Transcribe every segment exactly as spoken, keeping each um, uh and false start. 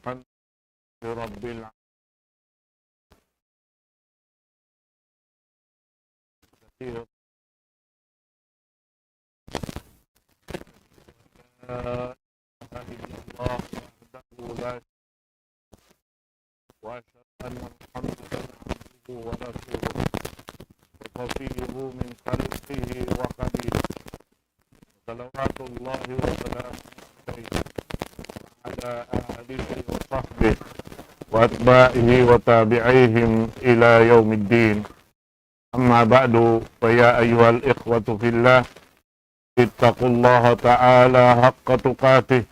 الحمد لله رب العالمين. لا إله إلا الله وحده لا شريك له، وأشهد أن محمدا عبده ورسوله وصفيه من خلقه وخليله، صلوات الله وسلامه عليه وعلى آله وصحبه وأتباعه وتابعيهم إلى يوم الدين. أما بعد، فيا أيها الإخوة في الله، اتقوا الله تعالى حق تقاته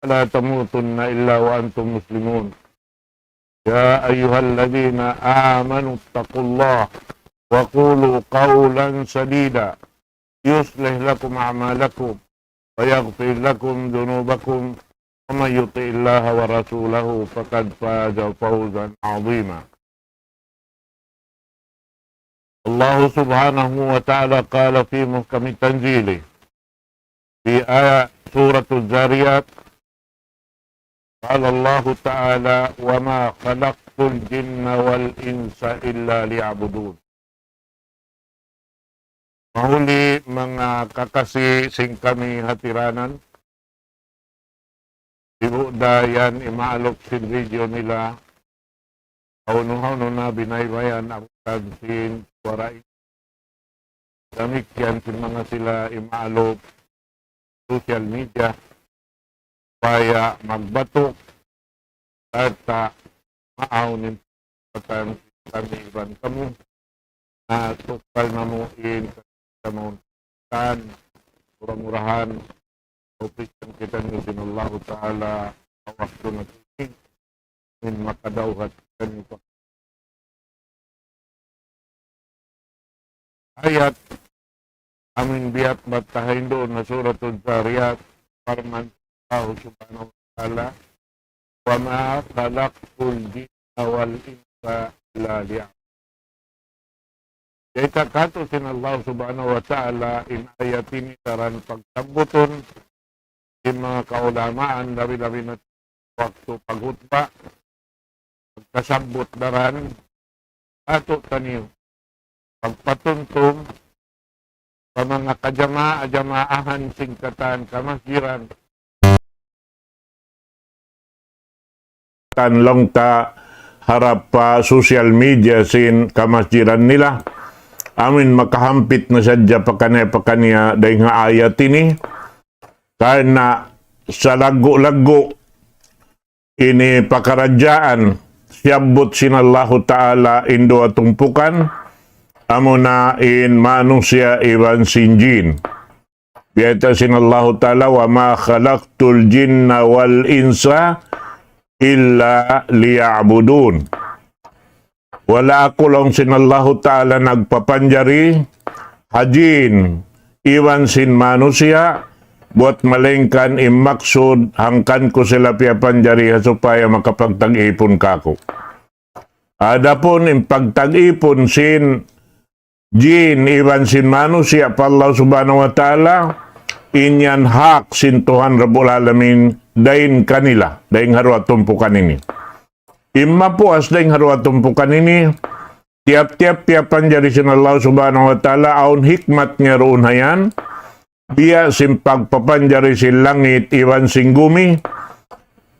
ولا تموتن إلا وأنتم مسلمون. يا أيها الذين آمنوا اتقوا الله وقولوا قولا سديدا يصلح لكم أعمالكم ويغفر لكم ذنوبكم ومن يطع الله ورسوله فقد فاز فوزا عظيما. الله سبحانه وتعالى قال في محكم تنزيله في آية سورة الذاريات، قال الله تعالى: وما خلقت الجن والإنس إلا ليعبدون. Mahuli manga kakasi sin kami hatiranan, sibu' da yan imaaluk sin video nila, hawnu-hawnu na binaybayan amu kan sin suwara ini. Damikkiyan sin manga sila imaaluk social media, supaya magbatuk, sarta' maawn in patan kami iban kamu, na tukal namu' in kamu tan, mura-murahan, upisan kitaniyu sin Allahu Ta'ala, ha waktu nagtigin, in makadawhat kitaniyu pa ayat amun biya' bat ta ha hindu' na Suratul Zariyat, parman Allah Subhanahu wa Ta'ala, وما خلقت الجن والإنس إلا ليعبدون. Jari katu' sin Allah Subhanahu wa Ta'ala in ayat ini daran pagsabbutun sin manga kaulamaan, labi-labi na waktu paghutba, pagkasabbut daran, katu' taniyu pagpatumtum pa manga kajamaa-jamaahan sin katan kamasjiran. Tan laung ta harap pa social media sin kamasjiran nila. Amun makahampit na sadja pakaniya-pakaniya dayn ha ayat ini. Karna' salaggu'-laggu' ini pakaradjaan siyabbut sin Allahu Ta'ala in duwa tumpukan, amuna in manusiya' iban sin jin. Biyayta' sin Allahu Ta'ala, وما خلقت الجن والإنس إلا ليعبدون. Wala' aku laung sin Allahu Ta'ala nagpapanjari ha jin iban sin manusiya', buwat malaingkan in maksud hangkan ku sila piyapanjari ha supaya makapagtag-ipun kāku'. Adapun in pagtag-ipun sin jin iban sin manusiya' pa Allah Subhanahu wa Ta'ala, in yan hak sin Tuhan Rabbul Alamin dayn kanila, dayn ha duwa tumpukan ini. In mapuas dayn ha duwa tumpukan ini, tiyap-tiyap piyapanjari sin Allah Subhanahu wa Ta'ala, awn hikmat niya duun ha yan, biya' sin pagpapanjari sin langit iban sin gumi,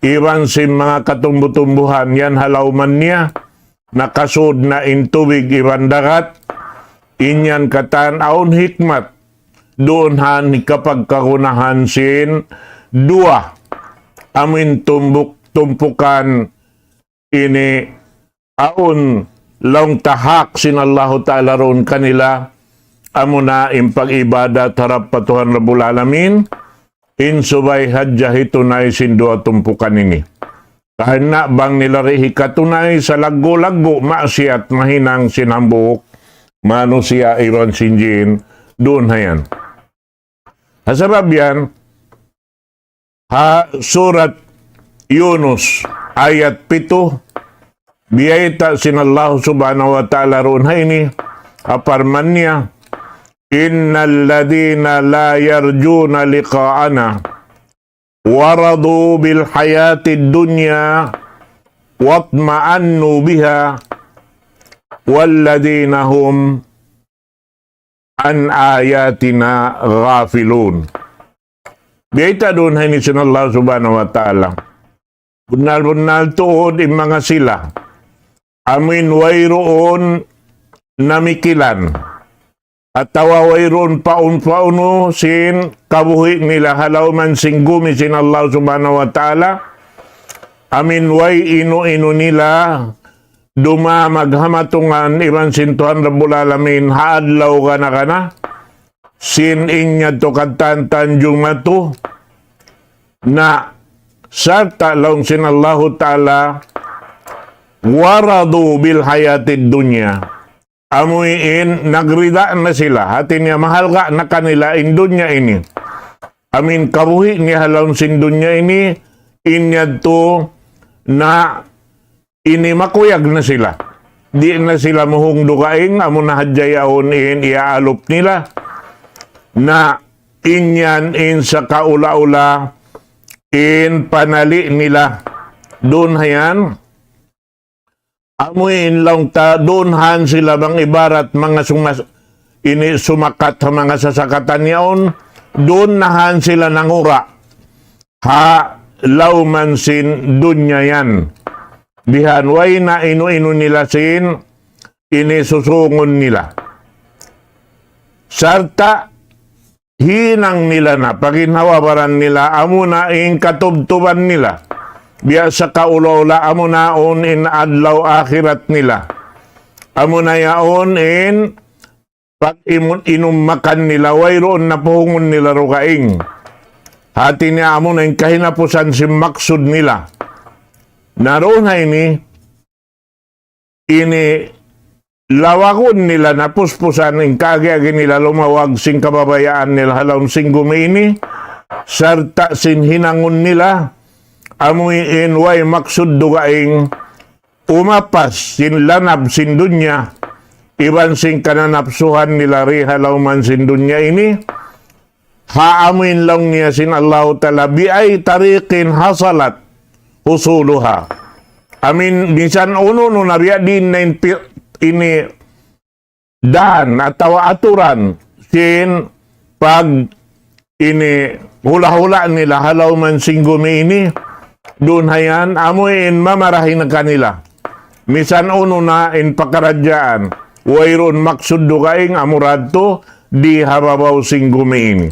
iban sin manga katumbu-tumbuhan yan ha lawman niya, nakasud na in tubig iban dagat, in yan katan awn hikmat, duun ha hikapagkagunahan sin duwa, amun tumbuk-, tumpukan ini awn laung ta hak sin Allahu Ta'ala duun kanila, amuna in pag-ibadat harap pa Tuhan Rabbul Alamin, in subay hadja hitunay sin duwa tumpukan ini. Karna' bang nila di' hikatunay, salaggu'-laggu' maksiyat mahinang sin hambuuk manusiya' iban sin jin duun ha yan. Ha sabab yan, ha surat Yunus ayat pitu, biyayta' sin Allah Subhanahu wa Ta'ala duun ha ini, ha parman niya, إن الذين لا يرجون لقاءنا ورضوا بالحياة الدنيا واطمأنوا بها والذين هم عن آياتنا غافلون. Biyayta' duun ha ini sin Allah Subhanahu wa Ta'ala. Bunnal-bunnal tuud in manga sila amuin wayruun namikilan atawa wayruun paun-paunu sin kabuhi' nila ha lawm sin gumi sin Allah Subhanahu wa Ta'ala, amuin way inu-inu nila dumamag ha matungan iban sin Tuhan Rabbul Alamin ha adlaw kana-kana, sin in yadtu katan-katan jumatu, na sarta' laung sin Allahu Ta'ala, ورضوا بالحياة الدنيا. Amuin nagrida na sila, hati niya mahalga' na kanila in dunya ini. Amuin kabuhi' niya ha lawm sin dunya ini, in yadtu na ini makuyag na sila. Di' na sila muhung dugaing, amuna hadja yaun in iyaalup nila. Na in yan in sakaula-ula in panali' nila. Duun ha yan, amuin laung ta, duun han sila bang ibarat manga sumas-, ini sumakat ha manga sasakatan yaun, duun na han sila nangura' ha lawm sin dunya yan. Bihan way na inu-inu nila sin ini susungun nila. Sarta' hinang nila na, paginhawa-baran nila, amuna in katubtuban nila. Biya' sakaula-ula amuna yaun in adlaw akhirat nila. Amuna yaun in pag-imun-, inum makan nila, wayruun na puhungun nila dugaing. Hati niya amuna in kahinapusan sin maksud nila. Na duun ha ini, ini lawagun nila na puspusan in kaagi-agi nila lumawag sin kababayaan nila ha lawm sin gumi ini, sarta' sin hinangun nila, amuin way maksud dugaing, umapas sin lanab sin dunya, iban sin kananapsuhan nila di ha lawm sin dunya ini, ha amuin laung niya sin Allahu Ta'ala, بأي طريق حصلت حصولها. Amuin misan unu-unu na biya' diin na in pi-, ini dan atawa aturan sin pag ini hula'-hula' nila ha lawm sin gumi ini, duun ha yan, amuin mamarahi na kanila. Misan unu na in pakaradjaan, wayruun maksud dugaing amura yadtu di ha babaw sin gumi ini.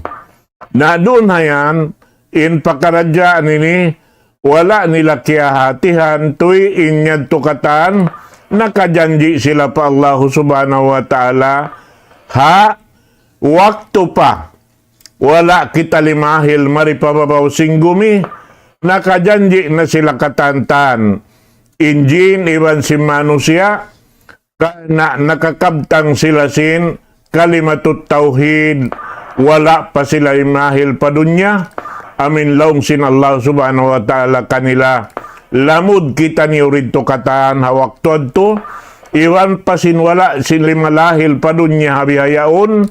Na duun ha yan, in pakaradjaan ini, wala' nila kiyahatihan, tuy in yadtu katan, nakajanji' sila pa Allahu Subhanahu wa Ta'ala, ha waktu pa wala' kita limahil mari pa babaw sin gumi, nakajanji' na sila katan-katan, in jin iban sin manusiya', karna' nakakabtang sila sin kalimatut tawhid, wala' pa sila limahil pa dunya, amuin laung sin Allah Subhanahu wa Ta'ala kanila, lamud kitaniyu didtu katan ha waktu yadtu, iban pa sin wala' sin limahil pa dunya ha bihaun,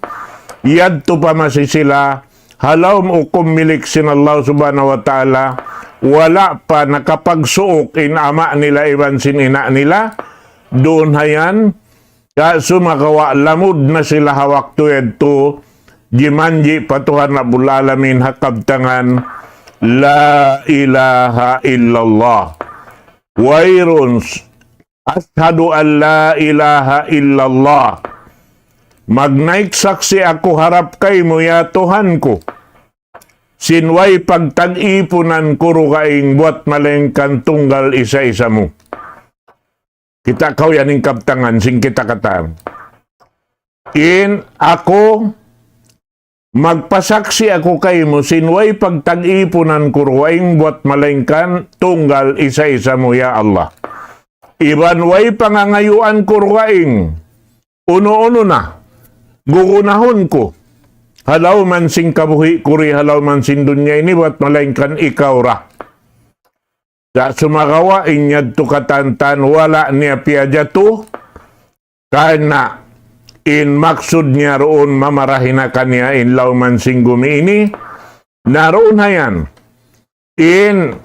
yadtu pa masi sila ha lawm hukum milik sin Allah Subhanahu wa Ta'ala, wala' pa nakapagsuuk in ama' nila iban sin ina' nila, duun ha yan, sumagawa' lamud na sila ha waktu yadtu, jimanji' pa Tuhan Rabbul Alamin ha kabtangan, لا إله إلا الله. Wayruun أشهد أن لا إله إلا الله. Magnaik saksi' aku harap kaymu, ya Tuhan ku, sin way pagtag-ipunan ku dugaing buwat malaingkan tunggal isa-isa mu. Kita' kaw yan in kabtangan sin kita katan. In aku, magpasaksi' aku kaymu sin way pagtag-ipunan ku dugaing buwat malaingkan tunggal isa-isa mu, ya Allah. Iban way pangangayuan ku dugaing unu-unu na gugunahun ku ha lawm sin kabuhi' ku di ha lawm sin dunya ini buwat malaingkan ikaw ra. Sa' sumagawa' in yadtu katan-katan wala' niya piyajatu, karna' in maksud niya duun mamarahi na kaniya in lawm sin gumi ini, na duun ha yan. in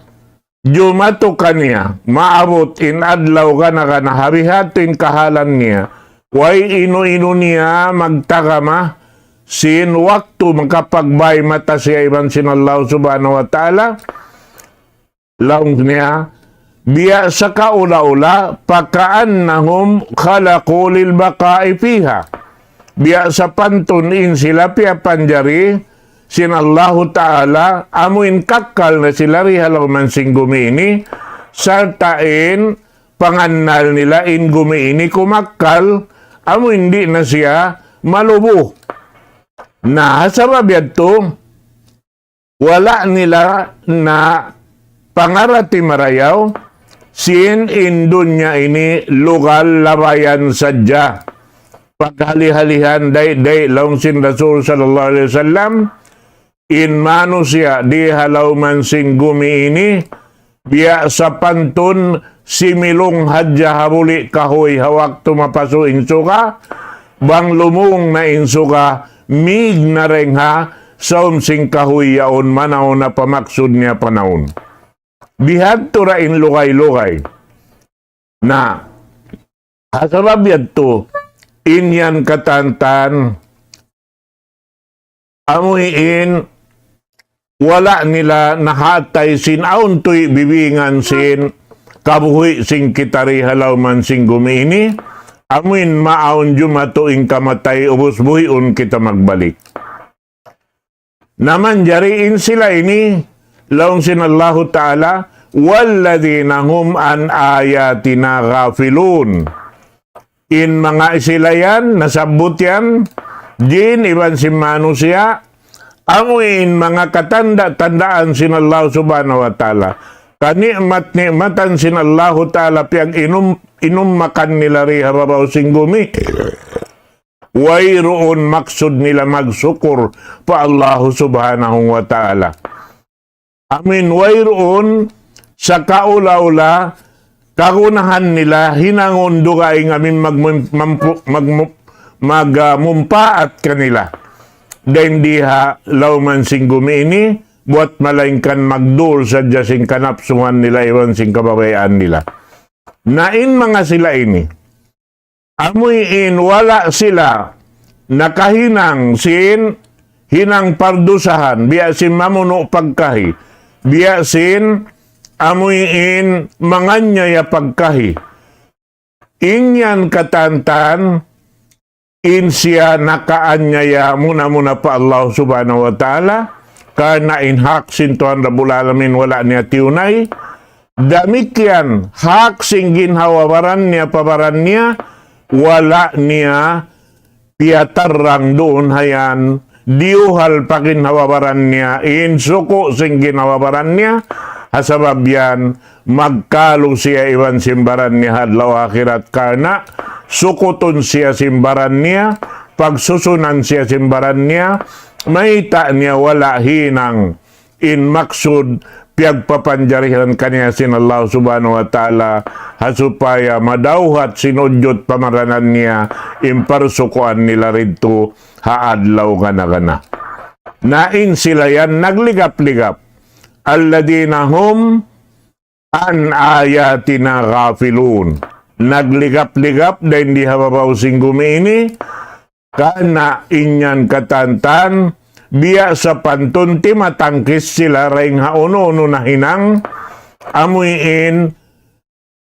jumatu kaniya, maabut in adlaw gana-gana, ha bihadtu in kahalan niya, way inu-inu niya magtagama sin waktu makapagbay mata siya iban sin Allah Subhanahu wa Ta'ala, laung niya, biya' sakaula-ula, فكأنهم خلقوا للبقاء فيها. Biya' sapantun in sila piyapanjari sin Allahu Ta'ala, amu in kakkal na sila di ha lawm sin gumi ini, sarta' in pangannal nila in gumi ini kumakkal, amu in di' na siya malubu. Na, ha sabab yadtu, wala' nila na pangarati marayaw, sin in dunya ini lugal labayan sadja. Paghali-halihan, day-day, laung sin Rasul sallallahu alayhi wasallam, in manusiya' di ha lawm sin gumi ini, biya' sapantun similung hadja ha buli' kahuy ha waktu mapasu' in suga, bang lumung na in suga, mig na dayn ha sawm sin kahuy yaun, manaw na pa maksud niya panaun. Bihadtu ra in lugay-lugay. Na, ha sabab yadtu, in yan katantan, amu in wala' nila nahatay sin awn tuy bibingan sin kabuhi' sin kita di ha lawm sin gumi ini, amu in maawn jumatu in kamatay ubus buhiun kita magbalik. Na manjari in sila ini, laung sin Allahu Ta'ala, والذين هم عن آياتنا غافلون. In manga sila yan, nasabbut yan, jin iban sin manusiya', amu in manga katanda-tandaan sin Allah Subhanahu wa Ta'ala. Kani'mat-ni'matan sin Allahu Ta'ala piyag-inum-, inummakan nila di ha babaw sin gumi. Wayruun maksud nila magsukur pa Allahu Subhanahu wa Ta'ala. Amu in wayruun sakaula-ula kagunahan nila hinangun dugaing amu in magmum-, mampu-, magmu-, mag-, ah, mumpaat kanila. Dayn di ha lawm sin gumi ini, buwat malaingkan magdul sadja sin kanapsuhan nila iban sin kababayaan nila. Na in manga sila ini, amu in wala' sila nakahinang sin hinang pardusahan, biya' sin mamunu' pagkahi, biya' sin amu in manganyaya pagkahi. In yan katantan, in siya nakaanyaya muna-muna pa Allah Subhanahu wa Ta'ala, karna' in hak sin Tuhan Rabbul Alamin wala' niya tiyunay, damikkiyan hak sin ginhawa-baran niya pa baran niya, wala' niya piyatarrang duun ha yan, diyuhal pa ginhawa-baran niya, in suku' sin ginhawa-baran niya, ha sabab yan, magkalu siya iban sin baran niya ha adlaw akhirat karna' sukutun siya sin baran niya, pagsusunan siya sin baran niya, mayta' niya wala' hinang in maksud piyagpapanjarihan kaniya sin Allah Subhanahu wa Ta'ala, ha supaya madawhat sin ujud pamaranan niya in parsukuan nila didtu ha adlaw gana-gana. Na in sila yan nagligap-ligap. الذين هم عن آياتنا غافلون. Nagligap-ligap dayn di ha babaw sin gumi ini, karna' in yan katantan, biya' sapantun timatangkis sila dayn ha unu-unu nahinang, amu in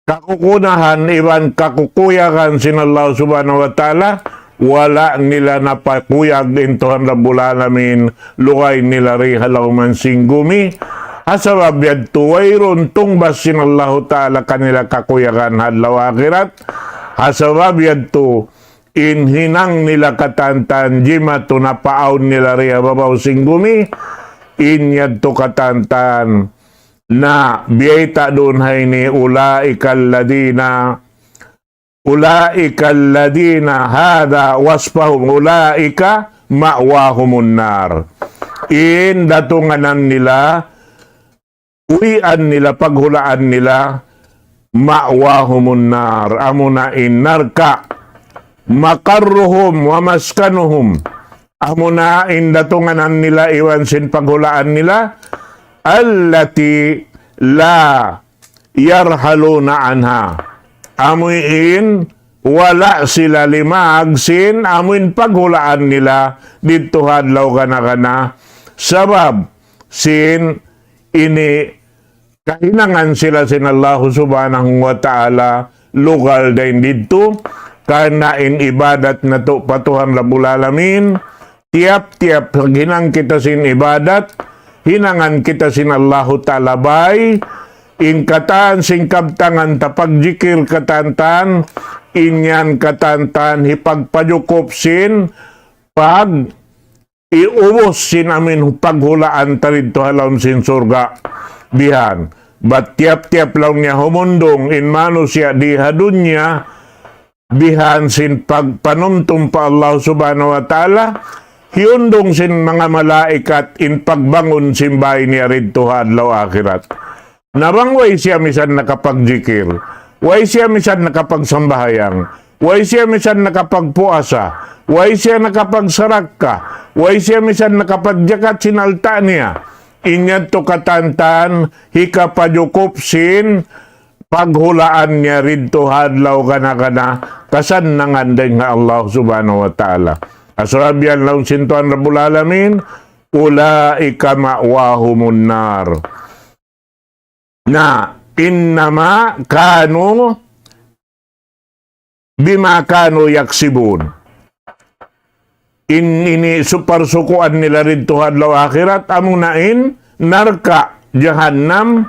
kakukunahan iban kakukuyagan sin Allah Subhanahu wa Ta'ala, wala' nila napakuyag in Tuhan Rabbul Alamin, lugay nila di ha lawm sin gumi. Ha sabab yadtu wayruun tungbas sin Allahu Ta'ala kanila kakuyagan ha adlaw akhirat. Ha sabab yadtu in hinang nila katantan jimatu napaawn nila di ha babaw sin gumi. In yadtu katantan na biyayta' duun ha ini, أولئك الذين أولئك الذين هذا وصفهم أولئك مأواهم النار. In datunganan nila, uwian nila, paghulaan nila, مأواهم النار, amuna in narka', مقرهم ومسكنهم, amuna in datunganan nila iban sin paghulaan nila, التي لا يرحلون عنها. Amuin wala' sila limag sin amuin paghulaan nila didtu ha adlaw gana-gana. Sabab sin ini kahinangan sila sin Allahu Subhanahu wa Ta'ala lugal dayn didtu, karna' in ibadat natu' pa Tuhan Rabbul Alamin, tiyap-tiyap hinang kita sin ibadat, hinangan kita sin Allahu Ta'ala bay, in katan sin kabtangan ta pagjikir katan-katan, in yan katan-katan hipagpajukup sin pag iubus sin amuin paghulaan ta didtu ha lawm sin surga' bihan. Bat tiyap-tiyap laung niya humundung in manusiya' di ha dunya bihan sin pagpanumtum pa Allah Subhanahu wa Ta'ala, hiyundung sin manga malaikat in pagbangun sin bay niya didtu ha adlaw akhirat. Na bang way siya misan nakapagjikir, way siya misan nakapagsambahayang, way siya misan nakapagpuasa, way siya nakapagsarakka, way siya misan nakapagjakat sin alta' niya. In yadtu katan-katan hikapajukup sin paghulaan niya didtu ha adlaw gana-gana, kasannangan dayn ha Allah Subhanahu wa Ta'ala. Asal biya' laung sin Tuhan Rabbul Alamin, أولئك مأواهم النار. Na, إنما كانوا بما كانوا يكسبون. In ini supar sukuan nila didtu ha adlaw akhirat, amuna in narka' jahannam,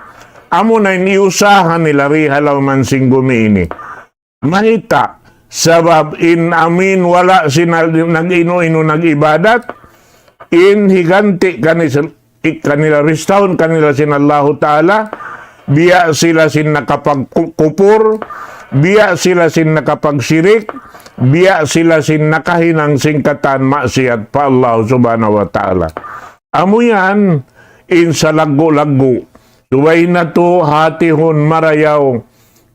amuna in iyusaha nila di ha lawm sin gumi ini. Mayta', sabab in amuin wala' sila nag-inu-inu nag-ibadat, in higanti' kani-, kanila, restahun kanila sin Allahu Ta'ala, biya' sila sin nakapagkupur, biya' sila sin nakapagshirik, biya' sila sin nakahinang sin katan maksiyat pa Allah Subhanahu wa Ta'ala. Amu yan, in salaggu'-laggu'. Subay natu' hatihun marayaw,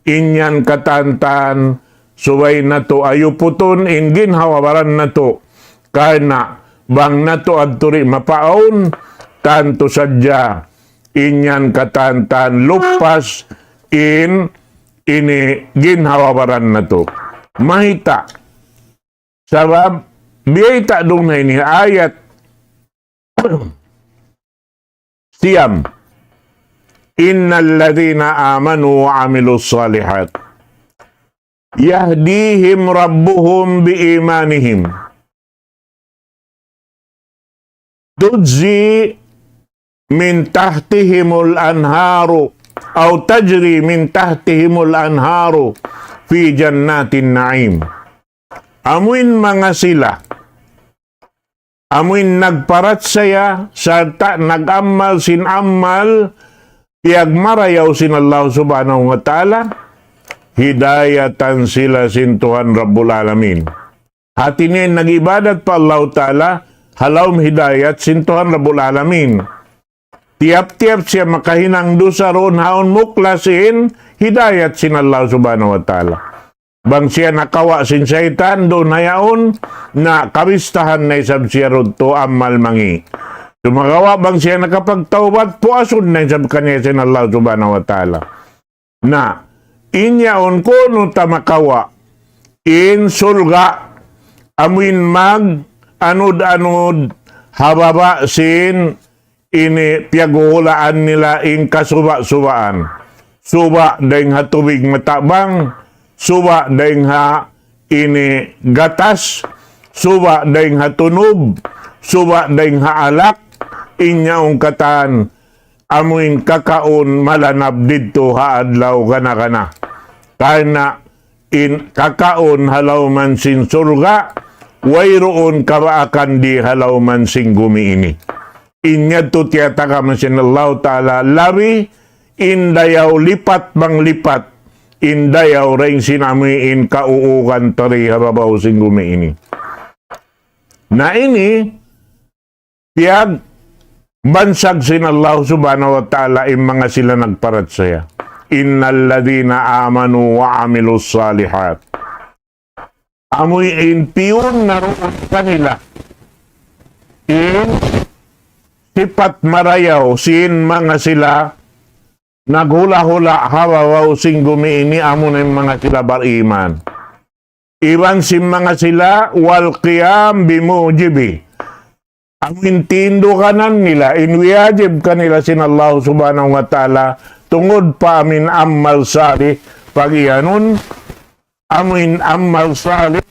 in yan katan-katan, subay natu' ayuputun in ginhawa-baran natu'. Karna' bang natu' adtu di' mapaawn, tantu sadja in yan katan-katan lupas in ini ginhawa-baran natu'. Mayta'. Sabab, biyayta' duun ha ini ayat siyam. إن الذين آمنوا وعملوا الصالحات يهديهم ربهم بإيمانهم تجري من تحتهم الأنهار أو تجري من تحتهم الأنهار في جنات النعيم. Amuin manga sila amuin nagparachaya sarta' nag-amal sin amal piyagmarayaw sin Allah Subhanahu wa Ta'ala, hidayatan sila sin Tuhan Rabbul Alamin. Hati niya in nag-ibadat pa Allah Ta'ala, ha lawm hidayat sin Tuhan Rabbul Alamin. Tiyap-tiyap siya makahinang dusa duun ha yaun muklas in hidayat sin Allah Subhanahu wa Ta'ala. Bang siya nakawa' sin saytan duun ha yaun, na kabistahan na isab siya duun tu amal mangi'. Sumagawa' bang siya nakapagtawbat, puasun na isab kaniya sin Allah Subhanahu wa Ta'ala. Na, in yaun kunu' ta makawa' in surga', amuin mag-anud-anud ha baba' sin ini piyaghuhulaan nila in kasuba'-subaan. Suba' dayn ha tubig matabang, suba' dayn ha ini gatas, suba' dayn ha tunub, suba' dayn ha alak, in yaun katan amuin kakaun malanab didtu ha adlaw gana-gana. Karna' in kakaun ha lawm sin surga', wayruun kabaakan di ha lawm sin gumi ini. In yadtu tiyatagama sin Allah Ta'ala labi, in dayaw lipat bang lipat, in dayaw dayn sin amuin kauugan ta di ha babaw sin gumi ini. Na ini, piyagbansag sin Allah Subhanahu wa Ta'ala in manga sila nagparachaya. إن الذين آمنوا وعملوا الصالحات. Amuin piyun na duun kanila in sipat marayaw sin manga sila naghula-hula ha babaw sin gumi ini, amuna in manga sila bariman. Iban sin manga sila والقيام بموجبه. Amuin tindukanan nila, in wiyajib kanila sin Allah Subhanahu wa Ta'ala, tungud pa amuin amal salih, pag-iyanun, amuin amal salih,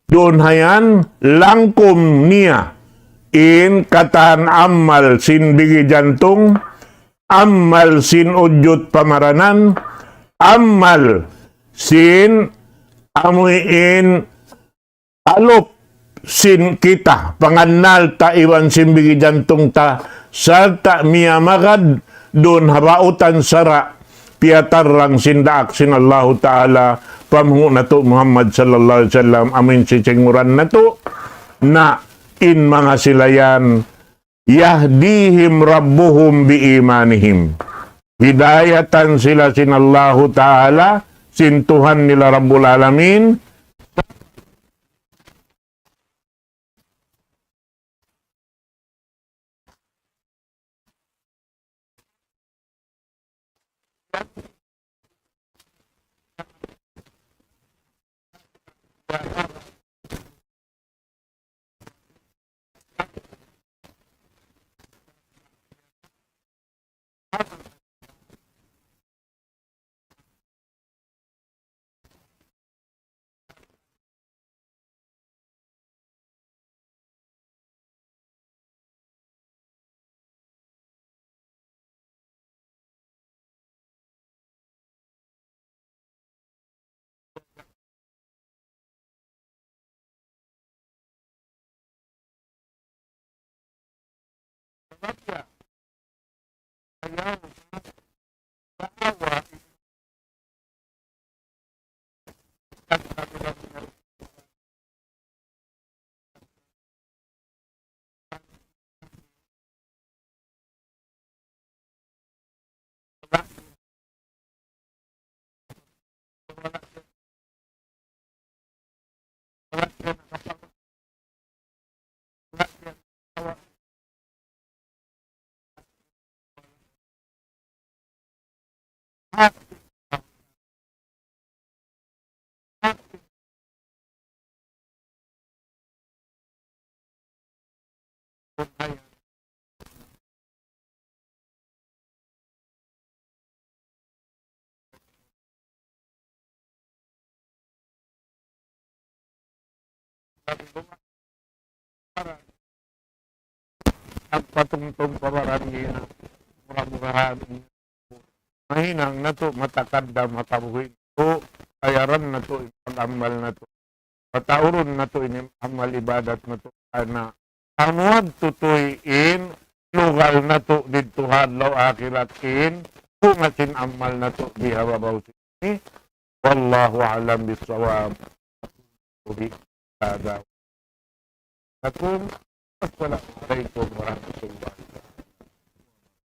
duun hayan, langkum niya, in katan amal sin bigi jantung, amal sin ujud pamaranan, amal sin amuin alup sin kita, pangannal ta iban sin bigi jantung ta, sarta' miyamagad duun ha bautan sara', piyatarrang sin daak sin Allahu Ta'ala, panghu' natu' Muhammad sallallahu alayhi wasallam, amuin sisinguran natu', na in manga sila yan, يهديهم ربهم بإيمانهم. Hidayatan sila sin Allahu Ta'ala, sin Tuhan nila Rabbul Alamin. Nagpatungtung pa baran niya, mura-murahan, mahinang natu' matakaddam ha kabuhi' natu', ayaran natu' in pag-amal natu'. Pataurun natu' in amal ibadat natu', karna' amu yadtu tuud in lugal natu' didtu ha adlaw akhirat, in bunga sin amal natu' di ha babaw sini. والله أعلم بالصواب. هذا. لكم. السلام عليكم ورحمة الله.